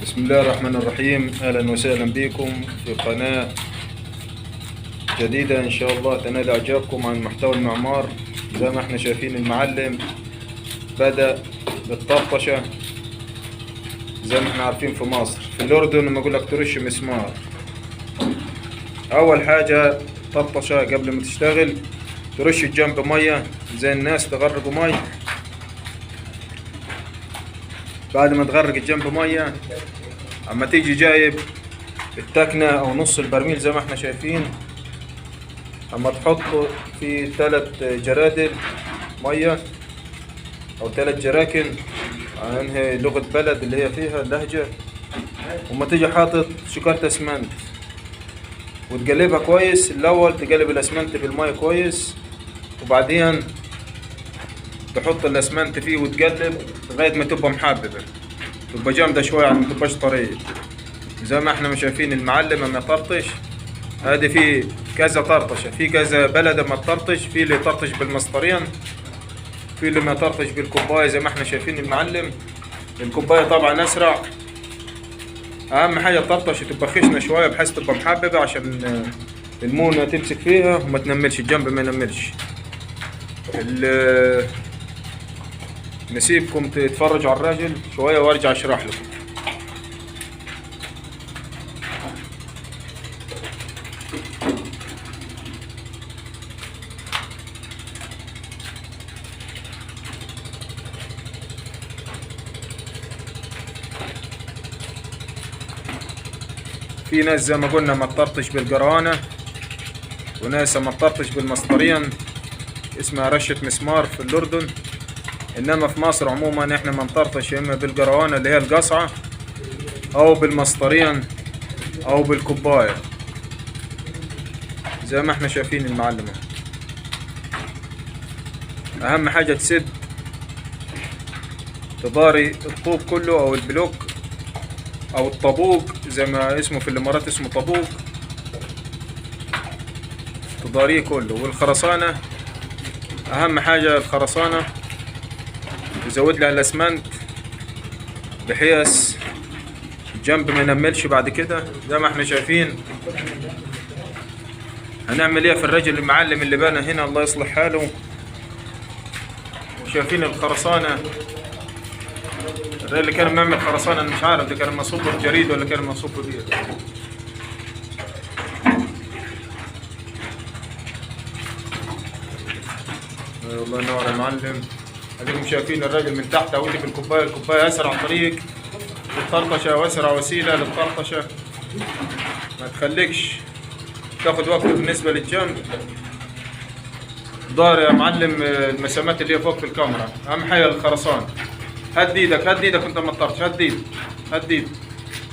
بسم الله الرحمن الرحيم. أهلا وسهلا بكم في قناة جديدة إن شاء الله تنال إعجابكم عن محتوى المعمار. زي ما احنا شايفين المعلم بدأ بالطرطشة زي ما احنا عارفين في مصر. في الأردن لما أقول لك ترش مسمار، أول حاجة طرطشة قبل ما تشتغل ترش الجنب مية زي الناس تغرقوا مية. بعد ما تغرق الجنب مية، اما تيجي جايب التكنة او نص البرميل زي ما احنا شايفين، اما تحط في 3 جرادل مية او 3 جراكن، انهي لغة بلد اللي هي فيها اللهجة، وما تيجي حاطط شكارة اسمنت وتقلبها كويس. الاول تقلب الاسمنت بالمية كويس، وبعدين تحط الاسمنت فيه وتقلب لغاية ما تبقى محببة، تبقى جامدة شوية يعني ما تبقاش طرية. زي ما احنا مش شايفين المعلم ما يطرطش، هادي في كذا طرطشة، في كذا بلد ما تطرطش، في اللي يطرطش بالمسطرين، في اللي ما يطرطش بالكوباية زي ما احنا شايفين المعلم. الكوباية طبعا اسرع. اهم حاجة الطرطشة تبقى خشنة شوية بحيث تبقى محببة عشان المونة تمسك فيها وما تنملش، الجنب ما ينملش. نسيبكم تتفرجوا على الراجل شوية وارجع اشرح لكم. في ناس زي ما قلنا ما تطرطش بالجرانة، وناس ما تطرطش بالمسطرين، اسمها رشة مسمار في الأردن. إنما في مصر عموما إحنا ما نطرطش يا إما بالجروانة اللي هي القصعة، أو بالمسطرين، أو بالكوباية زي ما إحنا شايفين المعلمة. أهم حاجة تسد تضاري الطوب كله أو البلوك أو الطابوق زي ما اسمه في الإمارات اسمه طابوق، تضاريه كله. والخرسانة أهم حاجة الخرسانة تزود لها الاسمنت بحيث الجنب ما ينملش بعد كده. زي ما احنا شايفين هنعمل ايه في الرجل المعلم اللي بنى هنا، الله يصلح حاله. وشايفين الخرسانة، الرجل اللي كان بيعمل خرسانة انا مش عارف ده كان مصوب بجريد ولا كان مصوب بيه. الله ينور يا معلم. اديكم شايفين الراجل من تحت اهو بالكوبايه، الكوباية اسرع طريق للطرطشه واسرع وسيلة للطرطشه، ما تخليكش تاخد وقت بالنسبة للجنب. دار يا معلم المسامات اللي هي فوق في الكاميرا. اهم حاجة الخرسانه. هد ايدك، هد ايدك وانت ما تطرش، هد ايدك، هد ايدك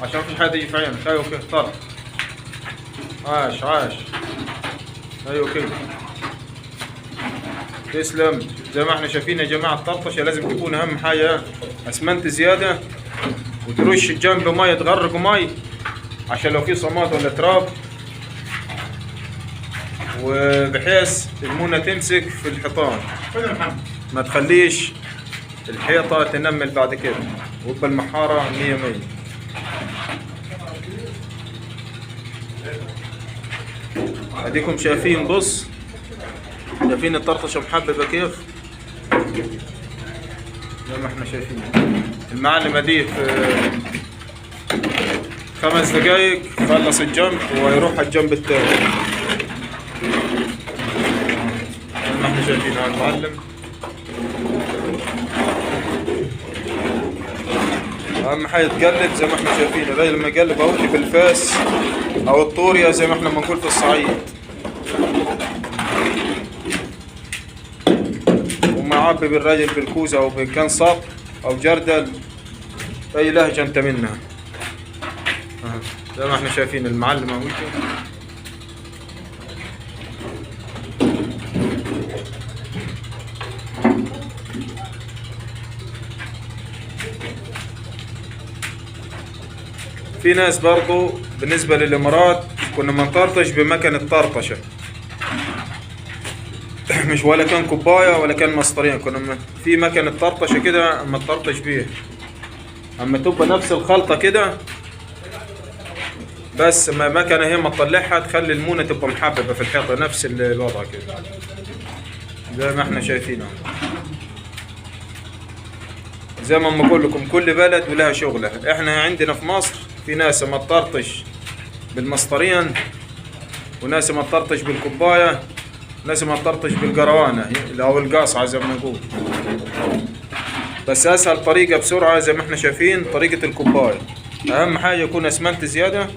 عشان مفيش حاجة تيجي في عينك. ايوه كده طرط، عاش عاش، ايوه كده تسلم. زي ما احنا شايفين يا جماعة الطرطشه لازم تكون اهم حاجة اسمنت زيادة، وترش الجنب مية، تغرقه مية عشان لو في صمات ولا تراب، وبحيث المونه تمسك في الحيطان، ما تخليش الحيطة تنمل بعد كده، ويبقى المحاره 100 100. اديكم شايفين، بص شايفين الطرطشه محببة كيف زي ما احنا شايفين. المعلمة دي في 5 دقايق خلص الجنب ويروح على الجنب الثاني زي ما احنا شايفين على المعلم. اهم حاجة تقلب زي ما احنا شايفين الراجل لما يقلب اهو بالفاس او الطوريه زي ما احنا بنقول في الصعيد، ومعبي بالراجل بالكوزة او بكان صب او جردل، اي لهجة انت منها. زي ما احنا شايفين المعلم اهو. في ناس برضو بالنسبة للامارات كنا ما نطرطش بمكنة طرطشة، مش ولا كان كوباية ولا كان مسطرين، كنا في مكنة طرطشة كده اما تطرطش بيها. اما تبقى نفس الخلطة كده، بس ما مكنه هي ما تطلعها، تخلي المونه تبقى محببة في الحيطة نفس الوضع كده زي ما احنا شايفين اهو. زي ما بقول لكم كل بلد ولها شغله. احنا عندنا في مصر في ناس ما تطرطش بالمسطرين، وناس ما تطرطش بالكوبايه، وناس ما تطرطش بالجروانه او القاصعه زي ما نقول. بس اسهل طريقه بسرعة زي ما احنا شايفين طريقه الكوباية. اهم حاجة يكون اسمنت زيادة،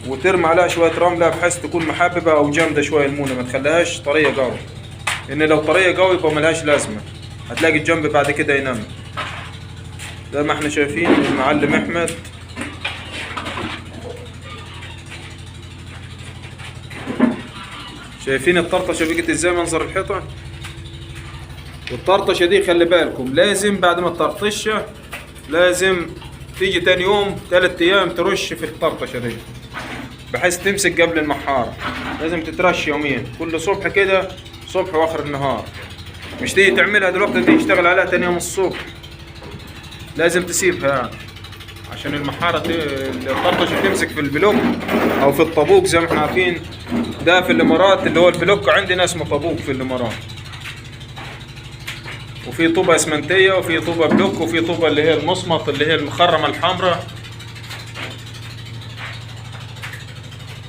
وترمي عليها شوية رملة بحيث تكون محببة او جامدة شوية المونه، ما تخليهاش طرية قوي، لان لو طرية قوي يبقى ملهاش لازمه، هتلاقي الجنب بعد كده ينام. زي ما احنا شايفين المعلم احمد شايفين الطرطشه بقت ازاي منظر الحيطة. والطرطشه دي خلي بالكم لازم بعد ما تطرطشها لازم تيجي تاني يوم 3 ايام ترش في الطرطشه دي بحيث تمسك قبل المحاره. لازم تترش يوميا، كل صبح كده، صبح واخر النهار. مش تيجي تعملها دلوقتي تيجي تشتغل عليها تاني يوم الصبح، لازم تسيبها يعني عشان المحاره الطرطشه تمسك في البلوك او في الطابوق زي ما احنا عارفين. ده في الامارات اللي هو البلوك عندنا اسمه طابوق في الامارات. وفي طوبة اسمنتيه، وفي طوبة بلوك، وفي طوبة اللي هي المصمت اللي هي المخرمه الحمراء.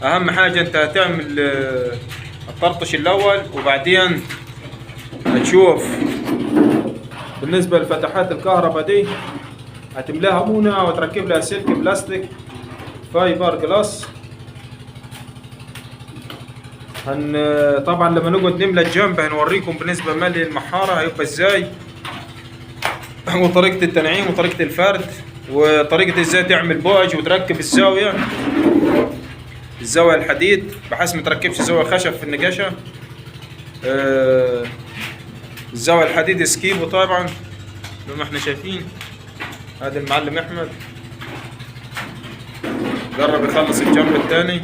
اهم حاجة انت هتعمل الطرطش الاول، وبعدين هتشوف بالنسبة لفتحات الكهرباء دي هتملاها مونه وتركب لها سلك بلاستيك fiber glass. طبعا لما نقعد نملى الجنب هنوريكم بالنسبة مالي المحاره هيبقى ازاي، وطريقه التنعيم وطريقه الفرد، وطريقه ازاي تعمل بوج وتركب الزاوية، الزاوية الحديد بحيث ما تركبش زاوية خشب في النقاشه. الزاوية الحديد سكيبو طبعا زي ما احنا شايفين. هذا المعلم احمد جرب يخلص الجنب الثاني.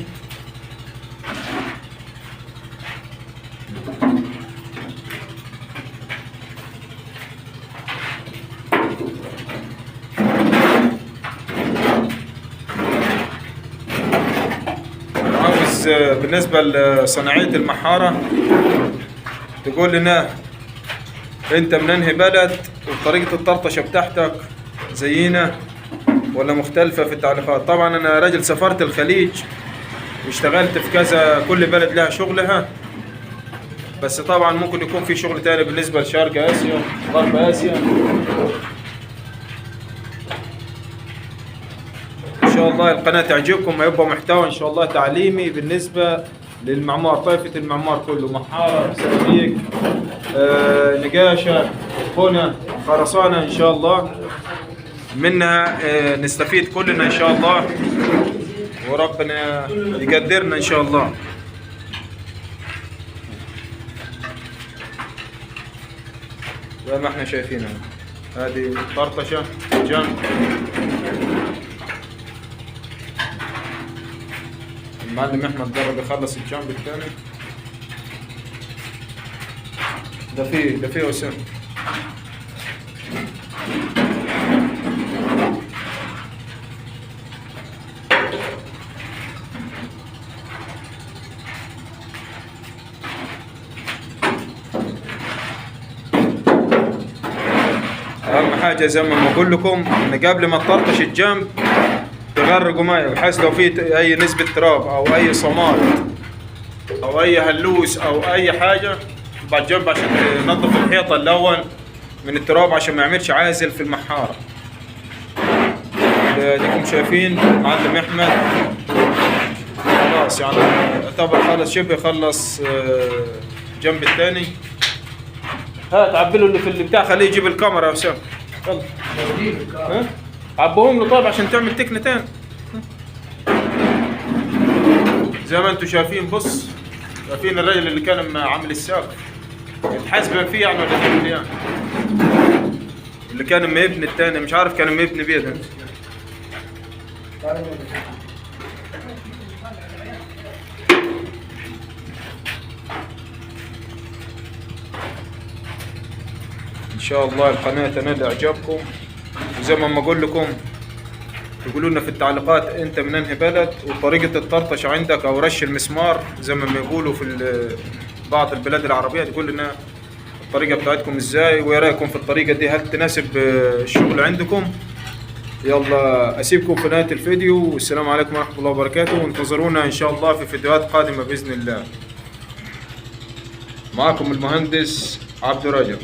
عاوز بالنسبة لصناعية المحارة تقول لنا انت من انهي بلد، وطريقة الطرطشة بتاعتك زينا ولا مختلفة في التعليقات. طبعا انا راجل سافرت الخليج واشتغلت في كذا، كل بلد لها شغلها، بس طبعا ممكن يكون في شغل تاني بالنسبة لشرق اسيا، غرب اسيا. ان شاء الله القناة تعجبكم، هيبقى محتوى ان شاء الله تعليمي بالنسبة للمعمار، طائفة المعمار كله، محارة، سيراميك، نقاشة، بنى، خرسانة. ان شاء الله منها نستفيد كلنا ان شاء الله، وربنا يقدرنا ان شاء الله. زي ما احنا شايفينها هذه طرطشة جنب المعلم احمد جرب يخلص الجنب الثاني. ده فيه وسام. اهم حاجة زي ما بقول لكم ان قبل ما تطرطش الجنب تغرقوا مية، بحيث لو في اي نسبه تراب او اي صماد او اي هلوس او اي حاجة تبقى الجنب عشان تنظف الحيطة الاول من التراب عشان ما يعملش عازل في المحاره. اديكم شايفين معلم احمد خلاص يعني يعتبر خلص، شبه خلص الجنب الثاني. هات عبله اللي في البتاع، خليه يجيب الكاميرا يا اسامة. يلا ها عبوهم له طيب عشان تعمل تكنة تاني. زي ما انتم شايفين، بص شايفين الراجل اللي كان عامل السقف اتحاسب فيه يعني ولا تعمل يعني؟ اللي كان ما يبني التاني مش عارف كان ما يبني بيه ده. ان شاء الله القناة تنال اعجابكم. وزي ما اقول لكم تقولوا لنا في التعليقات انت من انهي بلد، وطريقة الطرطشة عندك او رش المسمار زي ما بيقولوا في بعض البلاد العربية، تقول لنا الطريقة بتاعتكم ازاي، وايه رأيكم في الطريقة دي، هل تناسب الشغل عندكم؟ يلا اسيبكم في نهاية الفيديو، والسلام عليكم ورحمة الله وبركاته، وانتظرونا ان شاء الله في فيديوهات قادمة بإذن الله. معكم المهندس عبد رجب.